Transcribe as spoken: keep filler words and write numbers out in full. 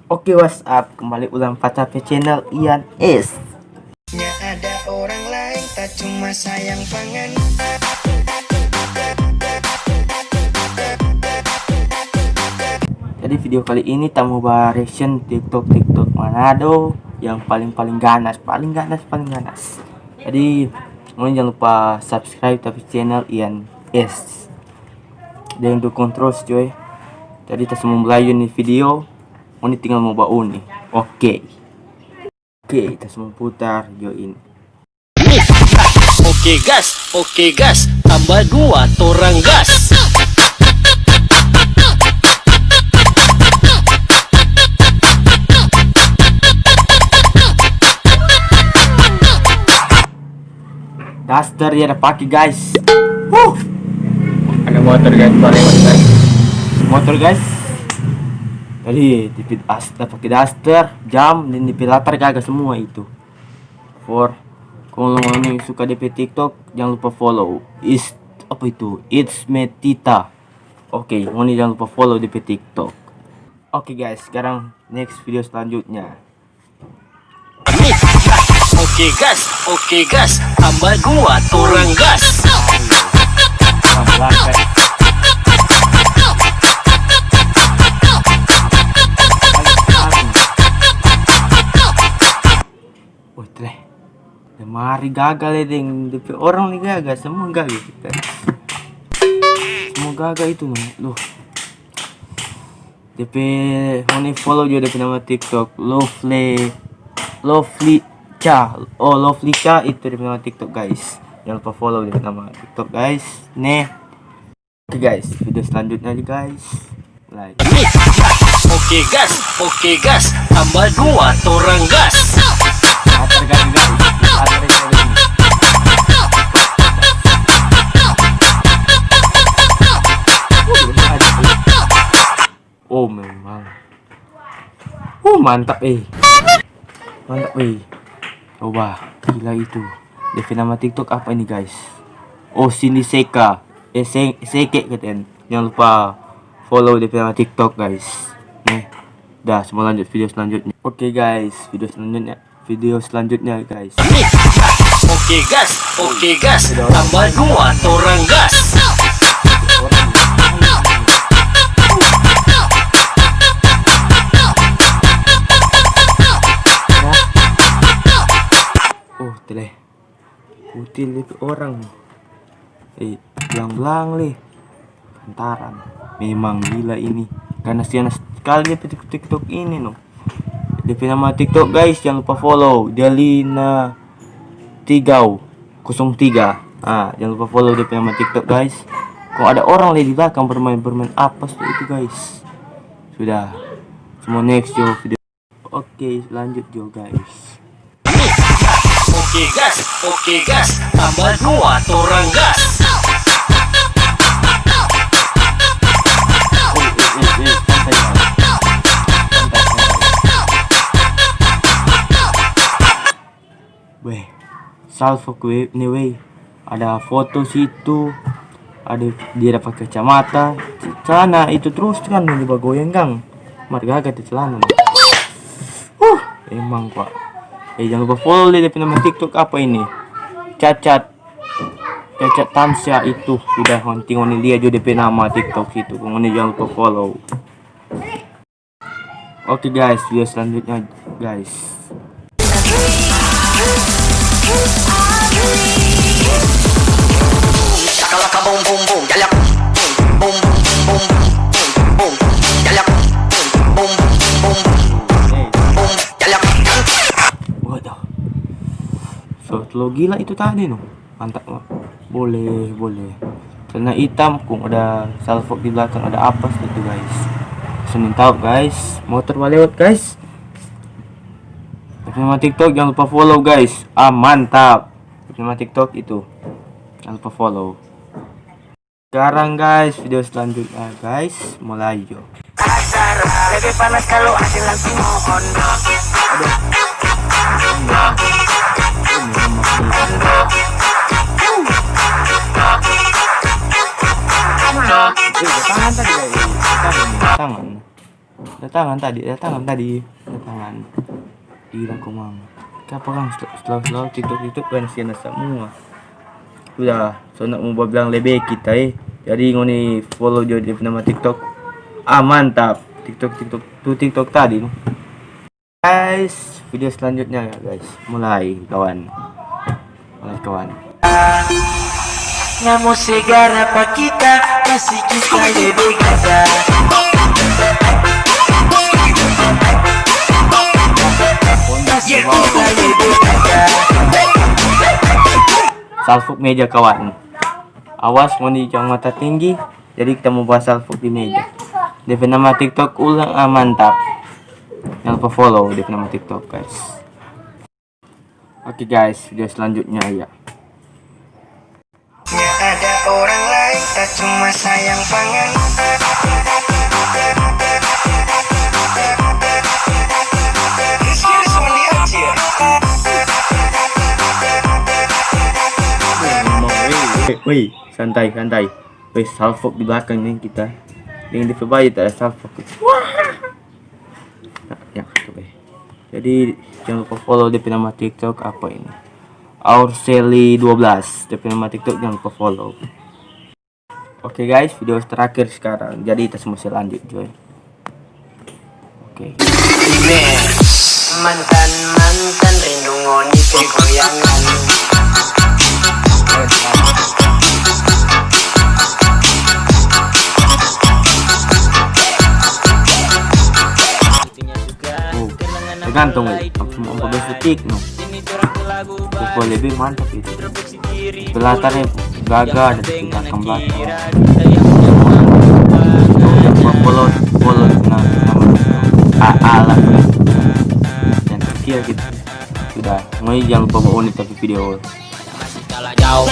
Oke, what's up? Kembali ulang pa ta pe channel Ian S. Nya ada orang lain, tak cuma sayang pangan. Jadi video kali ini ta mo ba reaction TikTok, TikTok Manado yang paling-paling ganas, paling ganas, paling ganas. Jadi, ngoni jangan lupa subscribe ta pe channel Ian S. Deng dukung terus, coy. Jadi, ta so mo mulai jo ni video, ngoni tinggal mo ba uni. Oke. Oke, ta so mo putar jo ini. Oke gas, oke gas, tambah dua torang gas. Daster ya ada pake, guys. Huh. Ada motor, guys, baru lewat, guys. Motor, guys. Tadi di pit as, pake daster, jam, dan di pit latar gaga semua itu. For kalau ngoni suka depe TikTok, jangan lupa follow. Is apa itu? It's Metita. Oke, ngoni jangan lupa follow depe TikTok. Oke guys, sekarang next video selanjutnya. Oke gas, oke gas, tambah dua torang gas. Wah, teh. Lemari gagal ya, deng. Depe orang ni gagal, semua gagal kita. Semua gagal itu, no. Loh. Depe, ngoni follow juga depe nama TikTok, Lovely, Lovely Cha. Oh, Lovely Cha itu depe nama TikTok, guys. Jangan lupa follow depe nama TikTok, guys. Nih. Oke, guys, video selanjutnya aja, guys. Like. Oke gas, oke gas, tambah dua torang gas. Latar gaga, guys. Latar gaga, guys. Oh, memang. Oh, mantap, eh. Mantap, eh. Coba, gila itu. Depe nama TikTok apa ini, guys? Oh, Cindy Seka. Eh, Se-, Seke, katen. Jangan lupa follow depe nama TikTok, guys. Nih. Dah, semua lanjut video selanjutnya. Oke, guys, video selanjutnya. Video selanjutnya, guys. Oke gas, oke gas, tambah dua torang gas. Oh, tele. Putih lihat orang. Eh, belang-belang le. Lantaran memang gila ini. Karena siana sekali dia pe TikTok, TikTok ini, no. Depe nama TikTok, guys, jangan lupa follow. Delina Tigau kosong tiga. Ah, jangan lupa follow depe nama TikTok, guys. Kong ada orang le di belakang bermain-bermain apa tu itu, guys. Sudah. Semua next jo video. Oke, lanjut jo, guys. Oke gas, oke gas, tambah dua torang gas. Eh, eh, eh, eh, santai, santai. Santai, santai. Weh, Salvo kue ni weh. Ada foto situ. Ada dia dapat kacamata. Celana itu terus kan yang bagoyang, kang. Mar gaga tu celana. Huh, emang, Pak. Eh, jangan lupa follow dia, dia pe nama TikTok apa ini? Cacat. Cacat Tamsya itu. Udah, nanti ngoni lia jo dia pe nama TikTok situ. Ngoni jangan lupa follow. Oke, guys, video selanjutnya, guys. Shakalaka boom boom boom, yalak. Boom boom boom boom, yalak. Boom boom boom boom, yalak. Waduh. So, lo gila itu tadi, no. Mantap, Mak. Boleh, boleh. Celana hitam, kong ada salvo di belakang, ada apa situ, guys. Senin tahu, guys. Motor mau lewat, guys. Tapi nama TikTok jangan lupa follow, guys. Ah, mantap. Tapi nama TikTok itu. Jangan lupa follow. Sekarang, guys, video selanjutnya, guys. Mulai, jo. Lebih panas kalau hasil langsung mohon. Aduh. Eh, tangan tadi, guys. Tangan, tangan. Datangan tadi, datangan tadi, datangan. Gila komang. Kapa kang slow slow TikTok TikTok kan siana semua. Sudah, so nak mau bilang lebe kita eh. Jadi ngoni follow jo dia nama TikTok. Ah mantap. TikTok TikTok tu TikTok tadi no. Guys, video selanjutnya ya guys. Mulai kawan. Mulai kawan. Namo segara pa kita, kasi kita lebe gaga. Kasi kita lebe gaga. Salfok meja kawan. Awas ngoni jang mata tinggi. Jadi kita mau bahas salfok di meja. Dia nama TikTok ulang ah, mantap. Jangan lupa follow dia nama TikTok guys. Oke guys, video selanjutnya ya. Ada orang lain tak cuma sayang pangan. Woi, santai santai. Woi, salfok di belakang nih kita. Yang di baju tak ada salfok. Nah, ya, oke. Jadi jangan lupa follow dia nama TikTok apa ini? Aurseli dua belas, dia nama TikTok jangan lupa follow. Oke guys, video terakhir sekarang. Jadi kita semua lanjut, coy. Oke. Mantan-mantan rindu ngoni pe goyangan. Oh, tergantung, eh. Cuma empat belas detik, no. Terus kalau lebih mantap itu. Belakangnya gaga dan belakang belakang. Yang polos polos nah nama A A lah. Dan kecil gitu. Sudah, ngoni jangan lupa bawa unit tapi video. Masih kalah jauh.